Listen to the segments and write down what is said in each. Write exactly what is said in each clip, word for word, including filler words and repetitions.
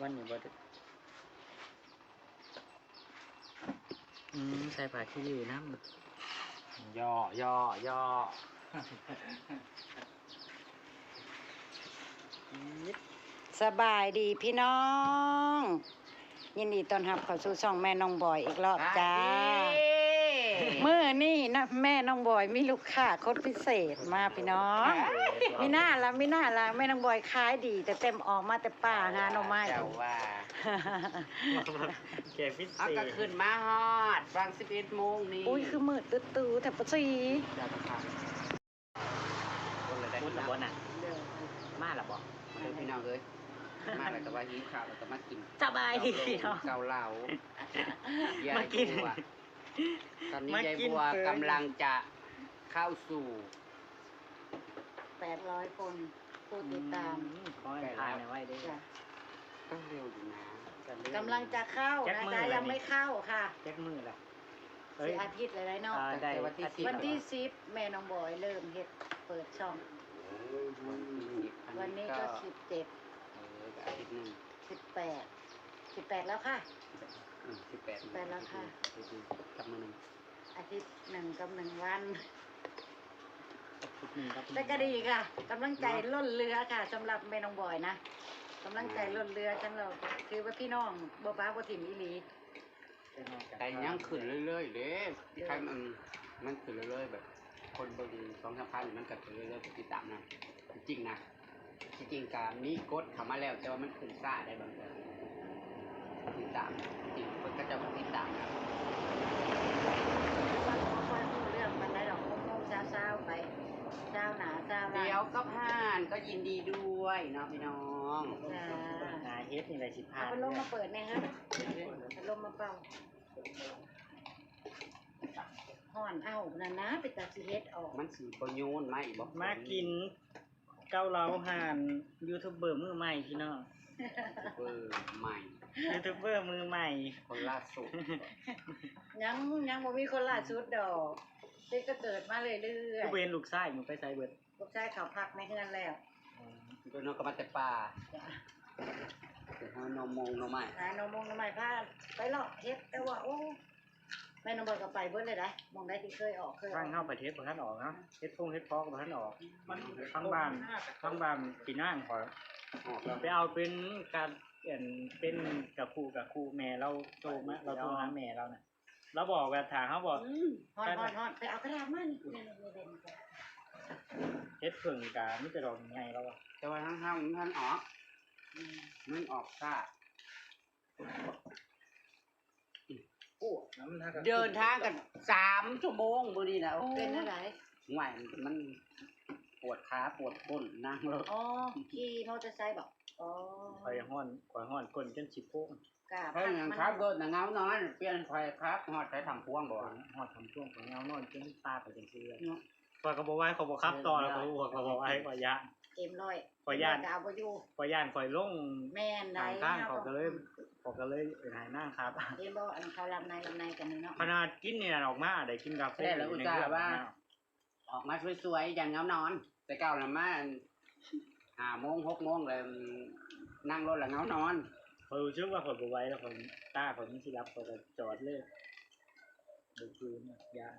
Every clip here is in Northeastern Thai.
วันนี้บ่ได้ อืม ใส่ผ้าขี้ริ้วนำ ย่อ ย่อ ย่อ สบายดีพี่น้อง ยินดีต้อนรับเข้าสู่ช่องแม่น้องบอยอีกรอบจ้า มื้อนี้นะ แม่น้องบอยมีลูกค้าคนพิเศษมาพี่น้อง มีหน้าละ มีหน้าละ แม่น้องบอยขายดี แต่เต็มออกมาแต่ป่าหาหน่อไม้ เจ้าว่า แขกพิเศษ เอาก็ขึ้นมาฮอด ฟัง สิบเอ็ดโมงนี่ อุ้ย คือมืดตื้อๆ แถบปะซี เจ้าก็ทำ คนละได้ พุ้นละบ่น่ะ มาละบ่ มาเด้อพี่น้องเอ้ย มาแล้วก็ว่าหิวข้าวแล้วก็มากิน สบายดีพี่น้อง เกาเหลา มากิน ยายบัว ตอนนี้ มากิน ยายบัว เปิด กำลังจะเข้าสู่ แปดร้อยคน ผู้ติดตาม อืม ขอให้ผ่านไว้เด้อ จ้ะ ก็เร็วอยู่นะ กำลังจะเข้านะจ๊ะ จักมื้อละนี่ ยังไม่เข้าค่ะ จักมื้อละ เอ้ย สิอาทิตย์แล้วเนาะ อ่า ได้ แต่วันที่ อาทิตย์ สิบ วันที่สิบ แม่น้องบอยเริ่มเฮ็ด เปิดช่อง โอ้ย วันที่สิบ วันนี้ก็ อันนี้ก็ สิบเจ็ด เออ ก็อาทิตย์หนึ่ง สิบแปด สิบแปดแล้วค่ะ อืม สิบแปด สิบแปดแล้วค่ะ อาทิตย์หนึ่ง อาทิตย์หนึ่ง กับมื้อหนึ่ง อาทิตย์หนึ่งกับหนึ่งวัน อาทิตย์หนึ่งกับหนึ่งวัน แต่ก็ดีค่ะ กำลังใจล้นเหลือค่ะ สำหรับแม่น้องบอยนะ กำลังใจล้นเหลือ จังเรา คือว่าพี่น้องบ่ปะบ่ถิ่มอีหลี แต่ยังขึ้นเรื่อยๆเด้ ใครมัน มันขึ้นเรื่อยๆ แบบ คนเบิ่งสองสามพัน มันก็ขึ้นเรื่อยๆ ติดตามนะ จริงๆนะ จริงๆก็มีกดเข้ามาแล้ว แต่ว่ามันขึ้นช้าได้บางเทื่อ ติดตาม จริงๆ เพิ่นก็จะมาติดตามนะ บ่ค่อยรู้เรื่องปานใดดอก หกโมงเช้าๆไป เช้าหนาเช้าหลัง เดี๋ยวก็ผ่าน ก็ยินดีด้วยเนาะพี่น้อง จ้า หาเฮ็ดนี่แหละสิผ่าน เอาพัดลมมาเปิดแน่ฮะ พัดลมมาเป่า ฮ้อน เอ้า นั่นนะ เป็นตาสิเฮ็ดออก มันสิบ่โยนมาอีกบ่ มากินเกาเหลาห่านยูทูบเบอร์มือใหม่พี่น้อง ยูทูบเบอร์ใหม่ ยูทูบเบอร์มือใหม่ คนล่าสุด ยัง ยังบ่มีคนล่าสุดดอก เด็กก็เกิดมาเรื่อยๆ คือบ่เห็นลูกชายมันไปไสเบิด ลูกชายเขาพักในเฮือนแล้ว อืม โดยน้องก็มาแต่ป่า จ้ะ ไปหาหน่อมงหน่อไม้ หาหน่อมงหน่อไม้ พาไปเลาะเฮ็ด แต่ว่า โอ้ แม่น้องบอยก็ไปเบิดเลยนะ หม่องใดที่เคยออก เคยออก ทางเฮาไปเฮ็ดบ่ทันออกเนาะ เฮ็ดพงเฮ็ดพอกบ่ทันออก มัน ทางบ้าน ทางบ้านพี่นางข้อย ออกแล้ว ไปเอาเป็นการ เอิ่น เป็นกะคุกะคุ แม่เราโทรมา เราโทรหาแม่เราน่ะ เราบอกว่าถ้าเฮาบอก อืม ฮ้อน ฮ้อน ฮ้อน ไปเอากระดาษมานี่ นี่ นี่ นี่ นี่ เฮ็ดเผิ่งกะมีแต่ดอกใหญ่แล้วอะ แต่ว่าทางเฮามันทันออก อืม มันออกช้า โอ้ เดินทางกันสามชั่วโมงมื้อนี้นะ โอ้ เป็นอะไร ห่วย มันปวดขาปวดก้นนั่งรถ อ๋อ ขี่มอเตอร์ไซค์บอก อ๋อ ข้อยฮ้อน ข้อยฮ้อนก้นจนสิโป่ง กะ เฮ้ย พักมัน ขับรถน่ะเหงานอน เปลี่ยนข้อยขับ ฮอดไสทางพวงบ่ ฮอดทางพวง ข้อยเหงานอนจนตาไปจังซี่เลย เนาะ ข้อยก็บ่ไหว ข้อยบ่ขับต่อแล้ว เออ ข้อย ข้อยก็บ่ไหว ข้อยย้าน เอ็มร้อย ข้อยย้าน ข้อยก็เอาบ่อยู่ ข้อยย้านข้อยลง แม่นใด ข้างทาง เนาะ ข้อยก็เลย ข้อยก็เลยให้นางขับ เห็นบ่ อันเขาหลับใน หลับในกันนี่เนาะ ขนาดกินนี่น่ะออกมาได้กินกาแฟ แซ่บแล้ว อยู่ใน อุตส่าห์ เฮือน ว่า นะ ออกมาสวยๆ ย้านเหงานอน แต่เก่าน่ะมาห้าโมง หกโมงเลย นั่งรถแล้วเหงานอน ข้อยรู้สึกว่าข้อยบ่ไหวแล้ว ข้อย ตาข้อยมันสิหลับ ข้อยก็จอดเลย บ่คืนน่ะ ย้าน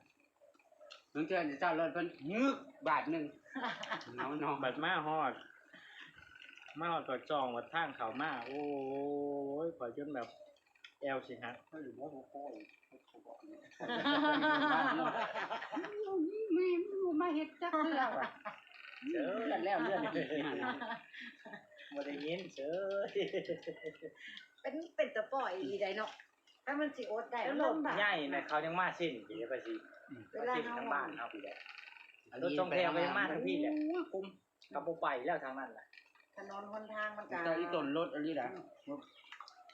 บางเทื่อเจ้ารถเพิ่นงึกบาดหนึ่ง เหงานอน บัดมาฮอด มาฮอดปากช่อง บัดทางเข้ามา โอ้ย ข้อยจนแบบแอวสิหัก เขาอยู่บ่ บ่ค่อย เขาบอกเนี่ย แม่มันบ่มาเฮ็ดจักเทื่อว่ะ เด้อ แล้วเรื่องนี้ บ่ได้ยินเฉย เป็น เป็นตาป้ออีหลีใดเนาะ ถ้ามันสิอดได้ แล้ว มันลำบาก รถใหญ่นะ เขายังมาเส้นอยู่เลย ไปสิ อืม เวลา เส้นทางบ้านเฮาพี่แหละ อันนี้ รถสองแถวก็ยังมาทางพี่แหละ โอ้ย คุ้ม ก็บ่ไปแล้วทางนั้นแหละ ถนนหนทางมันก็ แต่อีต้นรถอันนี้นะ อืม รถ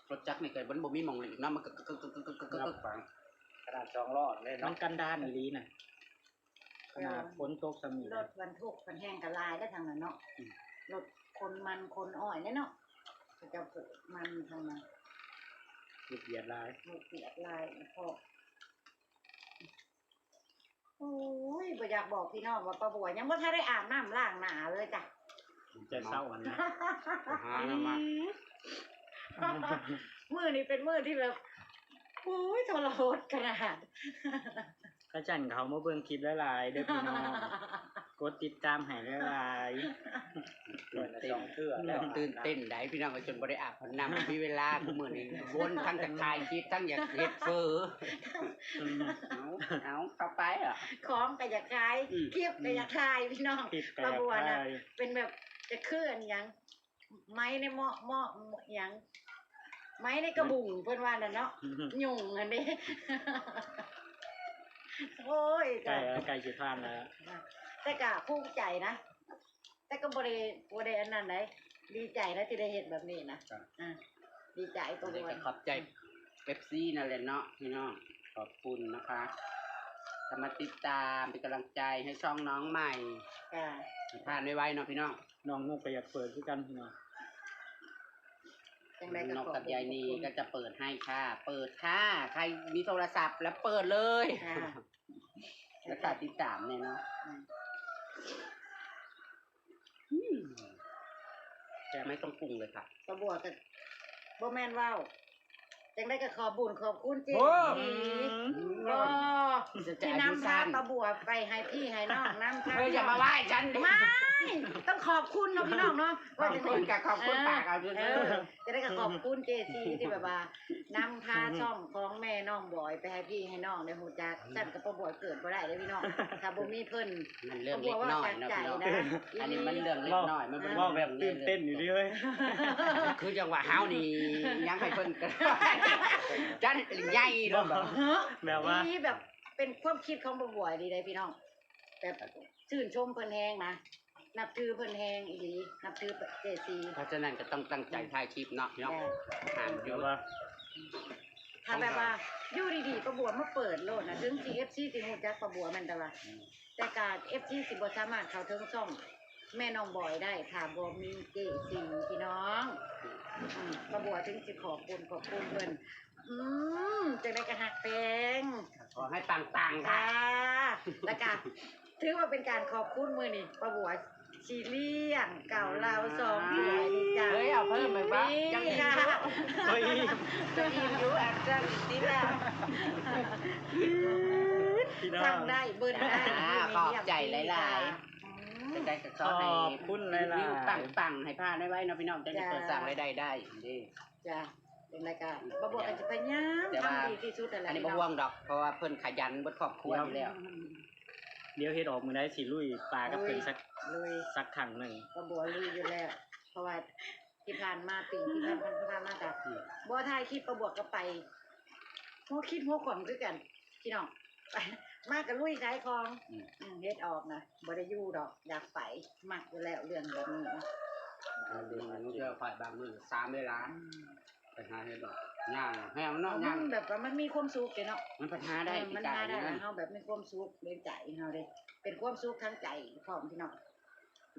รถจักรนี่ก็มันบ่มีหม่องหลีกนะ มันก็กึกๆๆๆๆๆ ไป ขนาดสองล้อเลยเนาะ มันกันดารอีหลีน่ะ ขนาดฝนตกส่ำนี้ รถบรรทุกคันแฮงก็หลายได้ทางนั้นเนาะ อืม รถขนมันขนอ้อยเนี่ยเนาะ เขาเจ้าปลูกมันทางนั้น ลูกเบียดหลาย ลูกเบียดหลาย พอ โอ้ย บ่อยากบอกพี่น้องว่าป้าบัวยังบ่ทันได้อาบน้ำล้างหน้าเลยจ้ะ จะเศร้าอันนะ หาแล้วมา อืม มื้อนี้เป็นมื้อที่แบบ โอ้ย ทรหดขนาด เขาจั่นเขามาเบิ่งคลิปหลายๆเด้อพี่น้อง กดติดตามให้หลายๆ เปิดละสองเทื่อแล้ว ตื่นเต้นได้พี่น้อง จนบ่ได้อาบน้ำ มีเวลากูมื้อนี้ วนทั้งจะถ่ายคลิป ทั้งอยากเฮ็ดเฟอ เอา เอา เข้าไปเหรอ ของก็อยากขาย อืม คลิปก็อยากขายพี่น้อง คลิปก็อยากขาย ป้าบัวนะ เป็นแบบ จะคืออันหยัง ไม้ในเหมาะ เหมาะ เหมาะหยัง ไม้ในกระบุงเพิ่นว่านั่นเนาะ ยุงอันนี้ โอ้ย ใกล้แล้ว ใกล้สิผ่านแล้ว แต่ก็ภูมิใจนะ แต่ก็บ่ได้ บ่ได้อันนั้นใด ดีใจนะที่ได้เฮ็ดแบบนี้นะ ครับ อ่ะ ดีใจ อันนี้ก็ขอบใจ เอฟซี นั่นแหละเนาะพี่น้อง ขอบคุณนะคะ ถ้ามาติดตามเป็นกำลังใจให้ช่องน้องใหม่ ค่ะ ให้ผ่านไวๆเนาะพี่น้อง น้องมุกก็อยากเปิดคือกันพี่น้อง จังใดก็ นกกับยายนีก็จะเปิดให้ค่ะ เปิดค่ะ ใครมีโทรศัพท์แล้วเปิดเลย ค่ะ แล้วก็ติดตามเนี่ยเนาะ อืม อืม แต่ไม่ต้องปรุงเลยค่ะ ป้าบัวก็บ่แม่นเว้า จังใดก็ขอบบุญขอบคุณเจ โอ้ ดี อืม ก็ จะ ที่นำพา อายุสั้น ป้าบัวไปให้พี่ให้น้องนำพา เธออย่ามาไหว้ฉัน ไม่ ต้องขอบคุณเนาะพี่น้องเนาะ ขอบคุณค่ะ ขอบคุณปากเอา เออ เออ จังใดก็ขอบคุณเจซีที่แบบว่านำพาช่องของแม่น้องบอยไปให้พี่ให้น้องได้รู้จัก ฉันกับป้าบัวเกิดบ่ได้เด้อพี่น้อง ถ้าบ่มีเพิ่น มันเรื่องเล็กน้อยเนาะพี่น้อง ป้าบัวว่าจากใจนะ อันนี้มันเรื่องเล็กน้อย มันเป็น เว้าแบบตื่นเต้นอยู่เด้อ คือจังหวะเฮานี่ ยังให้เพิ่น จั่นใหญ่เนาะ แบบว่า อีแบบเป็นความคิดของป้าบัวดีเด้อพี่น้อง แบบชื่นชมเพิ่นแฮงนะ นับถือเพิ่นแฮงอีหลี นับถือเจซี เพราะฉะนั้นก็ต้องตั้งใจถ่ายคลิปเนาะพี่น้อง แม่น ห้ามหยุด แบบว่า ถ้าแบบว่า อยู่ดีๆ ป้าบัวมาเปิดโลดนะ ถึงสิ เอฟซี สิรู้จักป้าบัวแม่นแต่ว่า อืม แต่กะ เอฟซี สิบ่สามารถเข้าถึงช่องแม่น้องบอยได้ ถ้าบ่มีเจซี พี่น้อง อืม ป้าบัวถึงสิขอบคุณ ขอบคุณเพิ่น อืม จังใดก็ฮักแพง ขอให้ปังๆค่ะ ค่ะ แล้วก็ถือว่าเป็นการขอบคุณมื้อนี้ ป้าบัวสิเลี้ยงเก่าลาวสองถ้วยนี่จ้ะ เฮ้ย เอาเพิ่มไหมวะ กินฟรี ยังมี ค่ะ เฮ้ย จะอิ่มอยู่ อาจจะติดแล้ว พี่น้อง สั่งได้ เบิ้ลได้ อ่า ขอบใจหลายๆ อืม จังใดก็ขอให้ ขอบคุณหลายๆ วิวปังๆ ให้ผ่านไวๆเนาะพี่น้อง จังได้เปิดสร้างรายได้ได้เด้อ จ้ะ เป็นรายการ ป้าบัวก็จะพยายาม แต่ว่า ทำดีที่สุดนั่นแหละ อันนี้บ่ห่วงดอก เพราะว่าเพิ่นขยันเบิดครอบครัวอยู่แล้ว อืม เดี๋ยวเฮ็ดออกมื้อใดสิลุยป่ากับเพิ่นสัก ลุย สักครั้งหนึ่ง ป้าบัวลุยอยู่แล้ว เพราะว่าที่ผ่านมา ปีที่ผ่าน ผ่านมาก็ อืม บ่ถ่ายคลิป ป้าบัวก็ไป หัวคิดหัวขวางคือกัน พี่น้อง ไป มาก็ลุยขายของ อืม อืม เฮ็ดออกนะ บ่ได้อยู่ดอก อยากไป มักอยู่แล้วเรื่องแบบนี้นะ บางมื้อเจอข่อย บางมื้อสามเวลา อืม ไปหาเฮ็ดดอก ย่าง แฮงเนาะ เอา ย่าง มันแบบว่ามันมีความสุขเด้เนาะ มันพัฒนาได้ เออ มันมาได้ ปีกายนี่นะ แล้วเฮาแบบมีความสุขในใจเฮาเด้ เป็นความสุขทางใจพร้อมพี่น้อง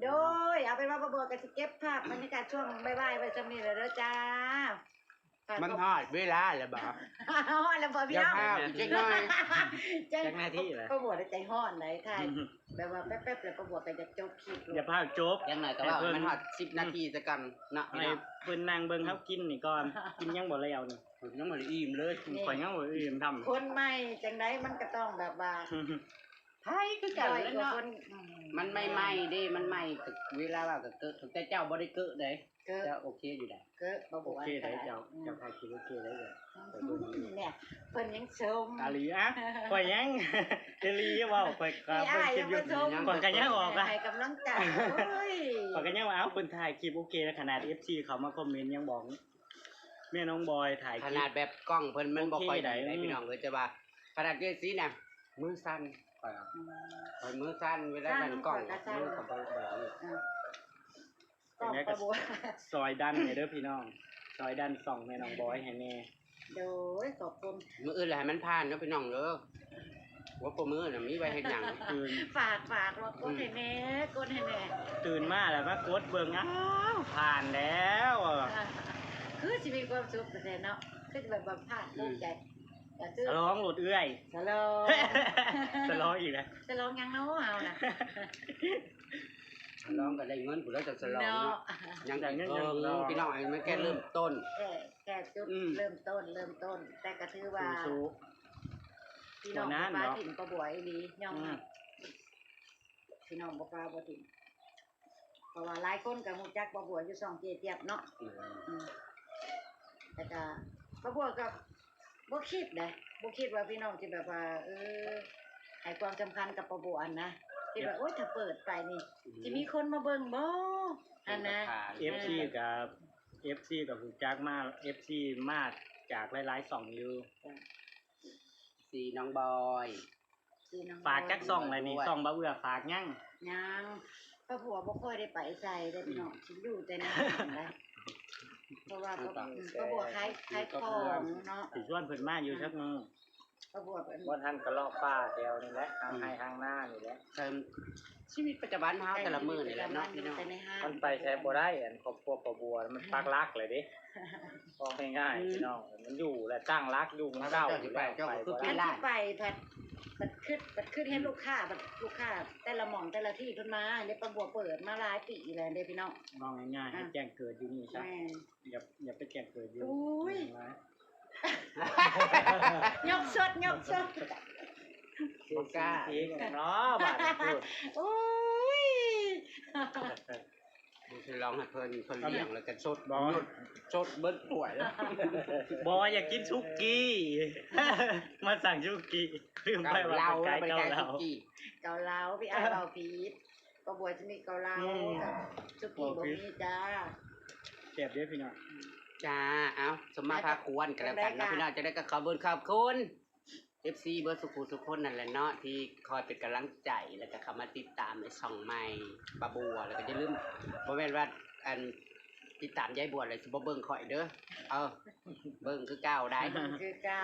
โดย เอาเป็นว่าป้าบัวก็สิเก็บภาพบรรยากาศช่วงบ่ายๆไว้ส่ำนี้แหละเด้อจ้า มันฮอดเวลาแล้วบ่ ฮอดแล้วบ่พี่น้อง อย่าพาอีกจักหน่อย จัก จักนาทีเหรอ ป้าบัวใจฮ้อนไหนถ่าย แบบว่าแป๊บๆแล้วป้าบัวก็อยากจบคลิป อย่าพาจบ อย่างน้อยก็ว่า ให้เพิ่น มันฮอดสิบนาทีซะก่อนเนาะ ให้เพิ่นนั่งเบิ่งเฮากินนี่ก่อน กินยังบ่แล้วนี่ ข้อยยังบ่ได้อิ่มเลย นี่ ข้อยยังบ่ได้อิ่มทำ คนใหม่จังใดมันก็ต้องแบบว่า ไผคือกันแหละเนาะ ด้อยกว่าคน อืม มันใหม่ๆเด้ มันใหม่ เวลาว่าก็เกิด แต่เจ้าบ่ได้เกิดเด้ เกิด เจ้าโอเคอยู่ได้ เกิด บ่ โอเคได้เจ้า อืม เจ้าถ่ายคลิปโอเคได้เจ้า อืม เนี่ย เพิ่นยังชม อาหลีอะ ข้อยยัง อีหลีเว้า ข้อยก็ พี่อ้ายยังมาชม ข้อยก็ยังออกอะ ให้กำลังใจ โอ้ย ข้อยก็ยังว่า เอ้า เพิ่นถ่ายคลิปโอเคแล้ว ขนาด เอฟซี เขามาคอมเมนต์ยังบอก แม่น้องบอยถ่ายคลิป ขนาดแบบกล้องเพิ่นมันบ่ค่อยดี โอเคได้ ได้พี่น้องเอ้ย แต่ว่าขนาดเจซีน่ะ มือสั่น ข้อยอะ อืม ข้อยมือสั่น เวลานั่นกล้อง สั่น มือก็บ่ บ่ อืม กล้องป้าบัว ซอยดันให้เด้อพี่น้อง ซอยดันช่องแม่น้องบอยให้แน่ โดย ขอบคุณ มื้ออื่นแหละให้มันผ่านเนาะพี่น้องเด้อ หัวปรบมือน่ะมีไว้เฮ็ดหยัง คืน ฝาก ฝากว่ากดให้แน่ กดให้แน่ ตื่นมาแล้วมากดเบิ่ง อ้าว ผ่านแล้ว อ่ะ คือสิมีความสุขแท้เนาะ คือแบบว่าผ่าน อืม ภูมิใจ ก็คือ ฉลองโลดเอื้อย ฉลอง ฉลองอีกแล้ว ฉลองหยังเนาะเฮาน่ะ ร้องก็ได้เงินผู้แล้วจะฉลองเนาะ เนาะ ยังแต่เงินเพิ่ง ยังรอ พี่น้อง อันนี้มันแค่เริ่มต้น แค่ แค่จุด อืม เริ่มต้น เริ่มต้น แต่ก็ถือว่า สู้ พี่น้อง บ่นาน บ่ปา เนาะ ถิ่นป้าบัวอีหลี ยอมรับ อืม พี่น้องบ่ปาบ่ถิ่น เพราะว่าหลายคนก็รู้จักป้าบัวอยู่ช่องเจ๊เจี๊ยบเนาะ อืม อืม แต่ก็ป้าบัวก็บ่คิดนะ บ่คิดว่าพี่น้องสิแบบว่า เออ ให้ความสำคัญกับป้าบัวนะ คิดว่า เอฟ โอ๊ย ถ้าเปิดไปนี่ อืม สิมีคนมาเบิ่งบ่ หั่นนะ เอฟซี เออ กับ เอฟซี กับรู้จักมา เอฟซี มาจากหลายๆช่องอยู่ จ้ะ ซีน้องบอย ซีน้องบอย ฝากจักช่องเลยนี่ ด้วย ช่องบ่าวเอื้อฝากยัง ยัง ป้าบัวบ่ค่อยได้ไปไสเด้อพี่น้อง อืม สิอยู่แต่ในห้างนะ เพราะว่า เอาต่อ ป้า อืม ป้าบัวขาย ขายของเนาะ สิชวนเพิ่นมาอยู่จักมื้อ ป้าบัวเพิ่น บ่ทันก็เลาะป่าแถวนี่แหละ ทางไร่ อืม ทางนานี่แหละ เอิ่ม ชีวิตประจำวันเฮาแต่ละมื้อนี่แหละเนาะ ใช้ชีวิตประจำวันอยู่แต่ในห้าง พี่น้อง มันไปไสบ่ได้ อันครอบครัวป้าบัวมันปักหลักเลยเด้ บอกง่ายๆ อืม พี่น้อง มันอยู่และตั้งหลักอยู่หม่องเก่า เจ้าสิไป อยู่แล้ว เจ้าก็คือ ไปบ่ได้ เป็นล้าน อันสิไปผัด ผัดคิด ผัดคิดเห็น อืม ลูกค้า ผัดลูกค้าแต่ละหม่องแต่ละที่เพิ่นมาเด้ ป้าบัวเปิดมาหลายปีแล้วเด้พี่น้อง บอกง่ายๆ อ่ะ ให้แจ้งเกิดอยู่นี่ซะ แม่น อย่า อย่าไปแจ้งเกิดอยู่ อุ้ย หลาย ยกสด ยกสด บ่กล้า เนาะ บาดนี้พูด โอ้ย บ่สิลองให้เพิ่น เพิ่นเลี้ยงแล้วก็สด บ่ หยุด สดเบิดถ้วยแล้ว บ่ อยากกินสุกี้ มาสั่งสุกี้ ลืมไปว่า เกาเหลา เป็นไก่ แล้วบ่ได้ขาย เกาเหลา สุกี้ เกาเหลา พี่อ้ายเว้าผิด ป้าบัวจะมีเกาเหลา อืม กับสุกี้ บ่มีจ้า แซ่บเด้อพี่น้อง จ้า เอ้า สมมาพาควรกันแล้วกันเนาะ ได้ค่ะ พี่น้อง จะได้ก็ขอบคุณ ขอบคุณ เอฟซี เบิดสุขุสุคนนั่นแหละเนาะ ที่คอยเป็นกำลังใจ แล้วก็เข้ามาติดตามในช่องใหม่ ป้าบัว แล้วก็อย่าลืม บ่แม่นว่า อัน ติดตามยายบัวแล้วสิบ่เบิ่งข้อยเด้อ เออ เบิ่งคือเก่าได้ เบิ่งคือเก่า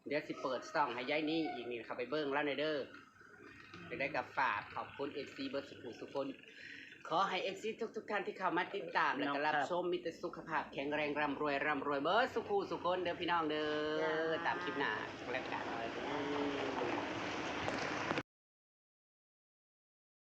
เดี๋ยวสิเปิดช่องให้ยายนี่อีกนี่ เข้าไปเบิ่งแล้วหน่อยเด้อ จะได้ก็ฝากขอบคุณ เอฟซี เบิดสุขุสุคน ขอให้ เอฟซี ทุกๆท่านที่เข้ามาติดตาม แล้วก็รับชม มีแต่สุขภาพแข็งแรง ร่ำรวย ร่ำรวย เบิดสุขุสุคนเด้อพี่น้องเด้อ จ้า ตามคลิปหน้าแล้วกัน